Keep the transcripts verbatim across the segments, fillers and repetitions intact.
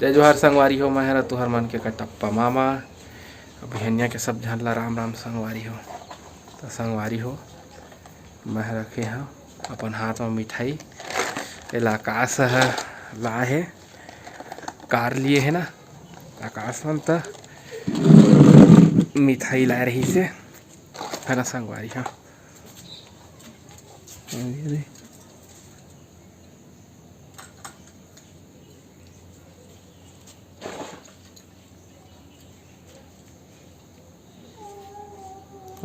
जय जोहार संगवारी हो, मैं हरा तुहर मन के कटप्पा मामा। अब हनिया के सब झन ला राम राम संगवारी हो। तो संगवारी हो, मैं रखे हव अपन हाथ में मिठाई, एला आकाश ह लाए हे, कार लिए हे ना आकाश मन, त मिठाई लाए रहिसे, है ना संगवारी हो।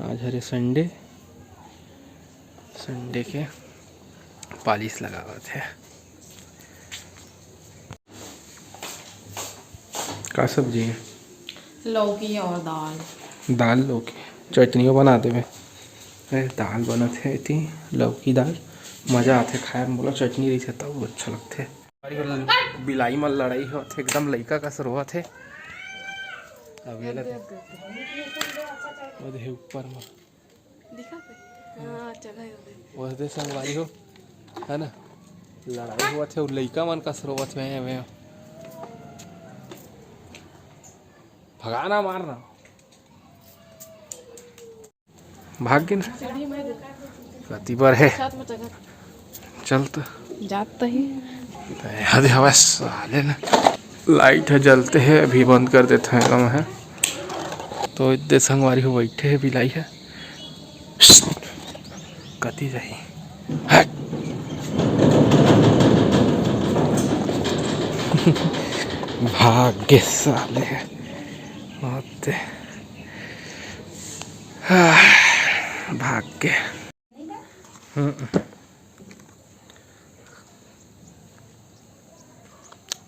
आज हरे संडे, संडे के पालिश लगावत हे। का सब्जी हे? लौकी और दाल। दाल लौकी, चटनियो बना देबे। ए, दाल बनत हे एती, लौकी दाल, मजा आथे खाए में। बोला चटनी रहिथे तब अच्छा लगथे। बिलाई मन लड़ाई होत हे, एकदम लइका कस रोवत हे। अब ये लगे। ओदे ऊपर में। दिखा पे? हाँ, चला है ओदे। ओदे संगवारी हो, है ना? लड़ाई होवत हे, अउ लइका मन कस रोवत हे, में। भगाना, मारना। भाग गे ना। कति बर हे। चल त। जात त ही। हदे हवस साले ना। लाइट ह जलते हे, अभी बंद कर देत हे एकदम हे। तो इतने संगवारी हो बैठे हे बिलाई हे। कति जाही। हट। भाग गे साले। मत। भाग के। हम्म।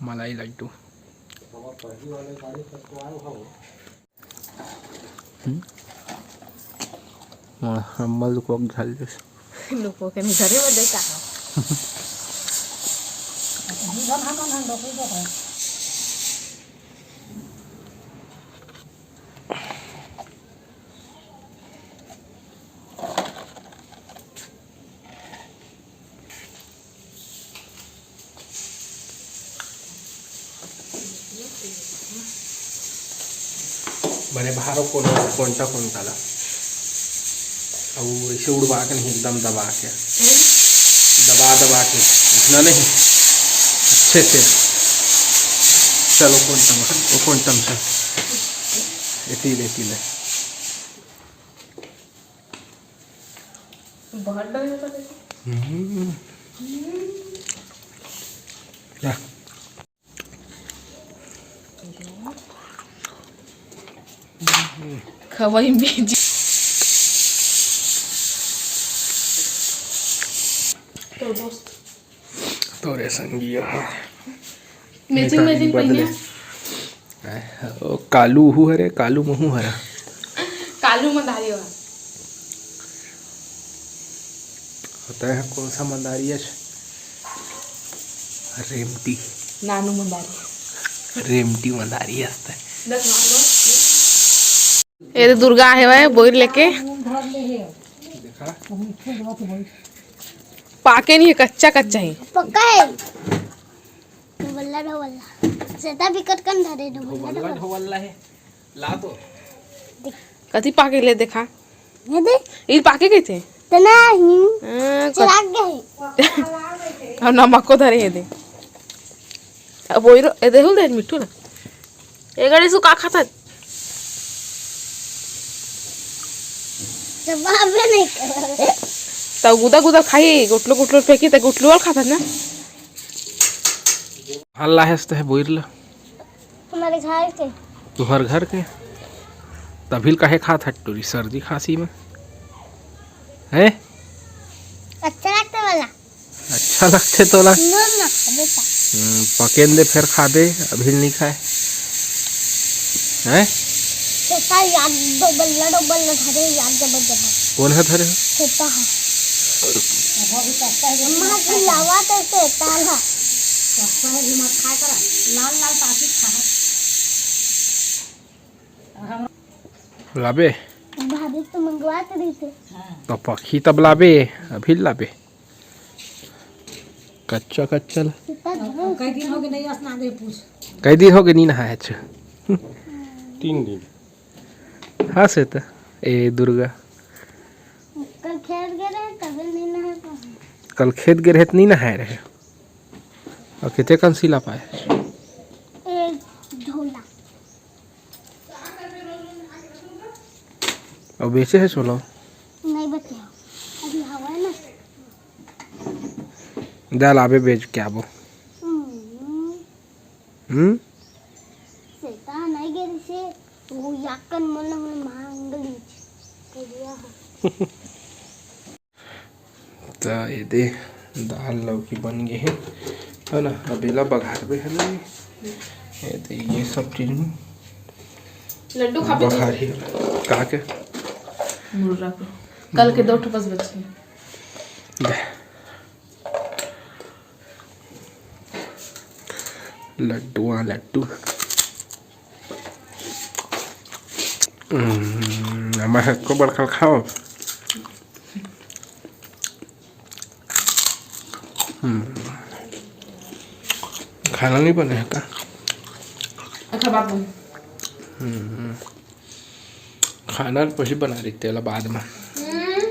मलाई लड्डू। हम्म। हाँ, अम्मा लुकवा के झाल जैसे। लुकवा के नहीं धरे वो देखा है। बने बाहर कोन-, कोंटा, कोंटा ला। अउ ऐसे उड़वा के नहीं, एकदम दबा के। दबा, दबा के। इतना नहीं। अच्छे से। चलो, कोंटा में, वो कोंटा में से। एती ले, एती ले। बहुत डर होता देखो। हम्म। क्या? खवाई में जी। तो दोस्त। तोरे संगिया ह। Matching, matching बदले। पहिने। आय, ओ, कालू उहू हरे, कालू महू हरा। कालू मदारी वा। होता है कौन सा मदारी है? रेमटी। नानू मदारी। रेमटी मदारी हस्ते। दस मार दो। ये तो दुर्गा आहे भाई, बोइर लेके। देखा? पाके नहीं है, कच्चा कच्चा है। पक्का है। ढोबल्ला, ढोबल्ला। सेता बिकट कन धरे, ढोबल्ला, ढोबल्ला, ढोबल्ला। ढोबल्ला है। ला तो। कति पाके ले देखा। ये दे। ये पाके गए थे? तना ही। हाँ, चला गए। अब नमक को धरे ये दे। अब वही रो, ये देखो दे मिट्ठू ना। ए गणेश, तू का खाथस? जवाबे नहीं कर। तब गुदा गुदा खाही, गुटलू गुटलू फेंकी, त गुटलू वाला खाथस ना। हल्ला है, तो है बोइर ला। हमारे घर के। तुहर घर के? तभी ल काहे खात हट टूरी सर्दी खांसी में? हैं? अच्छा लगता वाला। अच्छा लगथे तोला? नून ना, बेटा। हम्म, पकेन दे, फेर खाबे, अभी नहीं खाए। हैं? छोटा याद डबल, डबल धरे, याद जबर जबर। कौन है धरे? छोटा है। अम्मा की लावा तो छोटा है। सस्ता है, घुमा खा कर, लाल लाल पाकी खा। लाबे? भाभी तो मंगवा के दी थे। तो पखी तब लाबे, अभी लाबे। कच्चा, कच्चा ला। कितना अब, अब कई दिन हो गए नहीं असना दे पूछ। कई दिन हो गए नी नहाए हच? तीन दिन। हाँ से त ए दुर्गा। कल खेत गए रहे, तबे नहीं नहाए पाए। कल खेत गए रहे त नहीं नहाए रहे। अउ किते कन सिला पाए? एक झोला। अउ बेचे हे सोला? नहीं बेचे हो। अभी हवा है ना। जा लाबे बेच के आबो। हम्म। हम्म? सेता नहीं गिर से, वो याकन मन में मांगली। तो दिया है। त ये दे, दाल लौकी बन गए हे, है ना? अब एला बघारबे, है ना? ये दे, ये सब चीज में लड्डू खाबे? बघार ही कहा के? मुर्रा को। कल के दो ठो बस बचे। दे। लड्डू, हाँ, लड्डू। हम्म, मैं को बड़का खाओ। हम्म। खाना नहीं बने है का? अच्छा, बात बन। हम्म। खाना तो पहले बना रही, तेला बाद में। हम्म।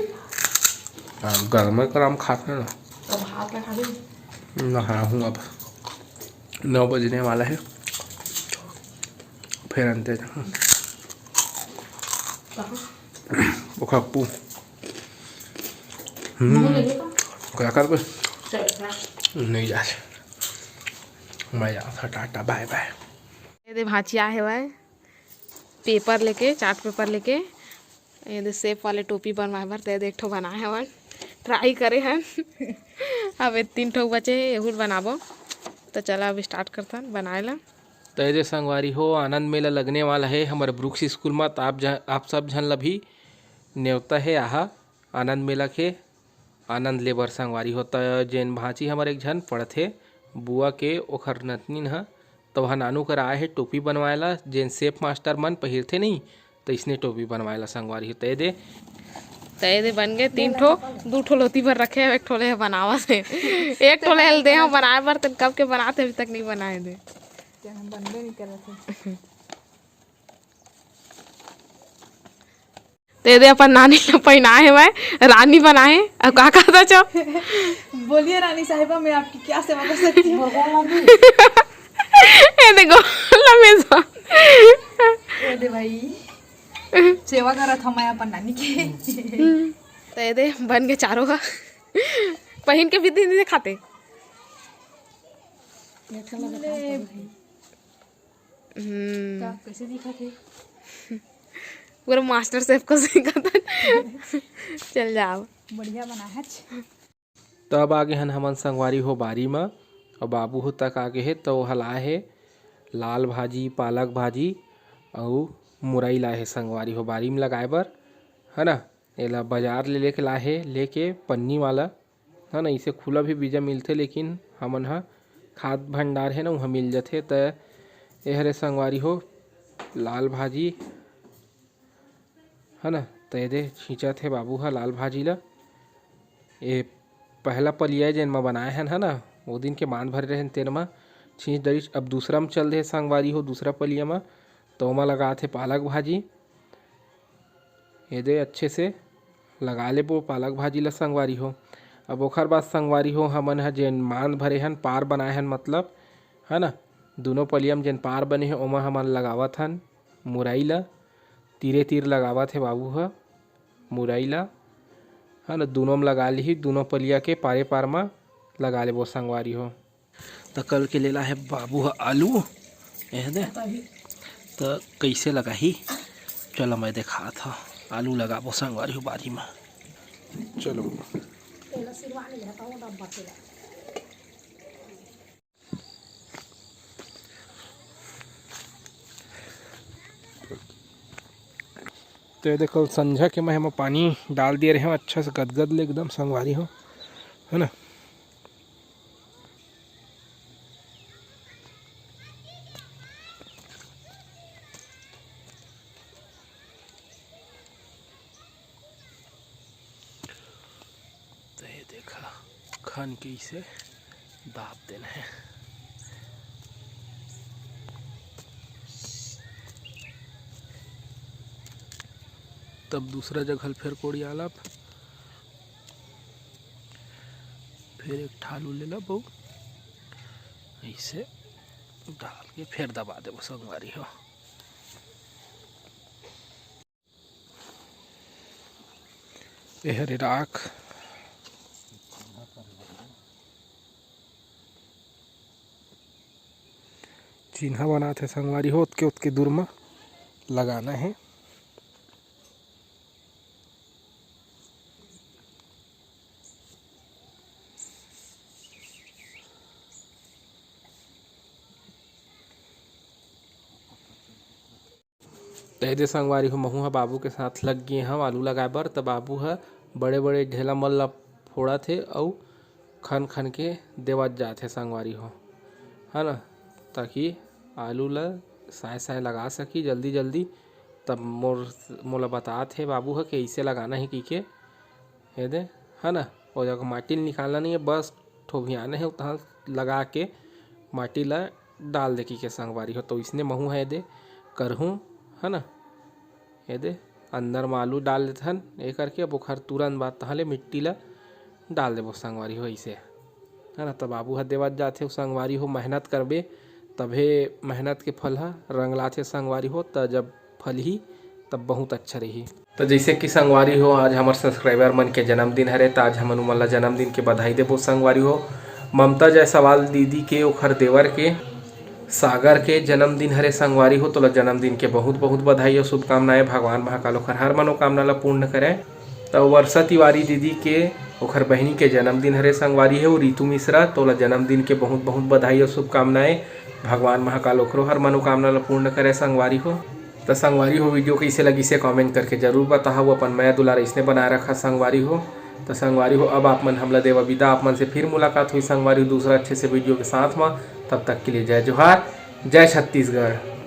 हाँ, गरम गरम खाते हैं ना। तो भात ला खा ले। नहाहूँ अब, नौ बजने वाला है, फिर अंते जाऊँ। कहाँ? वो खप्पू। हम्म। मुँह लगे का? क्या कर बे? चल, जा। नहीं जा। मैं जा, टाटा, बाय बाय। ये दे भांची आए हवय पेपर लेके, चार्ट पेपर लेके। ये दे शेफ वाले टोपी बनवाए बर, ते दे एक ठो बनाए हवन, ट्राई करे हन। अब ये तीन ठो बचे हे, एहू ल बनाबो। तो चला अब स्टार्ट करथन बनाए ला। तो ये दे संगवारी हो, आनंद मेला लगने वाला है हमर ब्रुक्स स्कूल में, तो आप ज-, आप सब झन ला भी नेवता है, आहा आनंद मेला के आनंद लेबर संगवारी हो। त जेन भांची हमर एक झन पढ़थे बुआ के, ओखर नतनीन ह, त ओह नानू कर आए हे टोपी बनवाए ला, जेन शेफ मास्टर मन पहिरथे नहीं, त इसने टोपी बनवाए ला संगवारी हो। त ये दे, त ये दे बन गए तीन ठो, दू ठो लोती भर रखे हे, एक ठो ले बनावत हे, एक ठो ले दे हम बनाए बर, तन कब के बनाते अभी तक नहीं बनाए दे। क्या हम बनबे नहीं करत हे। ते दे अपन नानी ल पहिनाए हवय, रानी बनाए। अब का कहत हच? बोलिए रानी साहिबा, मैं आपकी क्या सेवा कर सकती हूँ? ये दे गोला में सा। ये दे भाई, सेवा करत हूँ मैं अपन नानी के। ते दे बन के चारों का पहिन के भी दिन दिखाते। ले। हम्म। का, कैसे दिखत हे? पूरा मास्टर शेफ को सीखत हन। चल जाओ। बढ़िया बना है। तब आगे हन हमन संगवारी हो बारी म, अउ बाबू हो तक आगे हे, त ओह लाए हे लाल भाजी, पालक भाजी अउ मुरई लाए हे संगवारी हो बारी म लगाए बर, है ना। एला बाजार ले लेके लाए हे, लेके पन्नी वाला है ना, इसे खुला भी बीजा मिलथे, लेकिन हमन ह खाद भंडार है ना, उहाँ मिल जथे। त ए हरे संगवारी हो, लाल भाजी है ना, त एदे छींचत हे बाबू ह लाल भाजी ला। ए पहला पलिया जेन म बनाए हन है ना, वो दिन के मांद भरे रहन, तेन म छींच डरिस। अब दूसरा म चल दे संगवारी हो, दूसरा पलिया म, त ओमा लगात हे पालक भाजी। एदे अच्छे से लगा लेबो पालक भाजी ला संगवारी हो। अब ओखर बाद संगवारी हो, हमन ह जेन मांद भरे हन, पार बनाए हन, मतलब, है ना, दूनों पलिया म जेन पार बने हे, ओमा हमन लगावत हन मुरई ला। तीरे तीर लगावत हे बाबू ह मुरई ला, है ना, दूनों म लगा लिही, दूनों पलिया के पारे पार म लगा लेबो संगवारी हो। त कल के लेला हे बाबू ह आलू, एह दे। त कइसे लगाही, चलो मैं देखात ह। आलू लगाबो संगवारी हो बारी म। चलो। तो ये देखो, संझा के मैं एमा पानी डाल दिए रहे हूँ, अच्छा से गदगद ले एकदम संगवारी हो, है ना। तो ये देखा, खन के इसे दाब देना है। तब दूसरा जगह ल फेर कोड़िया लब, फेर एक ठा आलू ले लब अउ अइसे डाल के फेर दबा देबो संगवारी हो। ए हरे राख। चिन्हा बनात हे संगवारी हो, ओतके ओतके दूर म लगाना हे। त ए दे संगवारी हो, महूँ ह बाबू के साथ लग गे हंव आलू लगाए बर। त बाबू ह बड़े-बड़े ढेला मन ल फोड़त हे अउ खन-खन के देवत जात हे संगवारी हो, है ना, ताकि आलू ल साँय-साँय लगा सकी जल्दी-जल्दी। तब मोर, मोला बतात हे बाबू ह कि अइसे लगाना हे कहिके, ए दे, है ना, ओ जगह माटी ल निकालना नहीं है, बस ठोभियाना है, उतहाँ लगा के माटी ल डाल दे कहिके संगवारी हो। तो इसने महूँ है ए दे करहूँ, है ना, ए दे अंदर म आलू डाल देथन, ए करके अब ओखर तुरंत बाद तहाँ ले मिट्टी ल डाल देबो संगवारी हो, अइसे, है ना। त बाबू ह देवत जाथे, संगवारी हो, मेहनत करबे तभे मेहनत के फल ह रंगलाथे संगवारी हो। त जब फलही तब बहुत अच्छा रही। त जइसे कि संगवारी हो, आज हमर सब्सक्राइबर मन के जन्मदिन हरे, त आज हमन उमन ला जन्मदिन के बधाई देबो संगवारी हो। ममता जायसवाल दीदी के, ओखर देवर के, सागर के जन्मदिन हरे संगवारी हो, तोला जन्मदिन के बहुत बहुत बधाई अउ शुभकामनाएं। भगवान महाकाल ओखर हर मनोकामना ला पूर्ण करे। त वर्षा तिवारी दीदी के, ओखर बहिनी के जन्मदिन हरे संगवारी हो, रितु मिश्रा, तोला जन्मदिन के बहुत बहुत बधाई अउ शुभकामनाएं। भगवान महाकाल ओखरो हर मनोकामना ला पूर्ण करे संगवारी हो। त संगवारी हो, वीडियो कइसे लगिस हे कमेंट करके जरूर बताहव, अपन मया दुलार अइसने बनाए रखा संगवारी हो। त संगवारी हो, अब आप मन हमला देवा विदा, आप मन से फिर मुलाकात होही संगवारी हो दूसरा अच्छे से वीडियो के साथ म। तब तक के लिए जय जोहार, जय छत्तीसगढ़।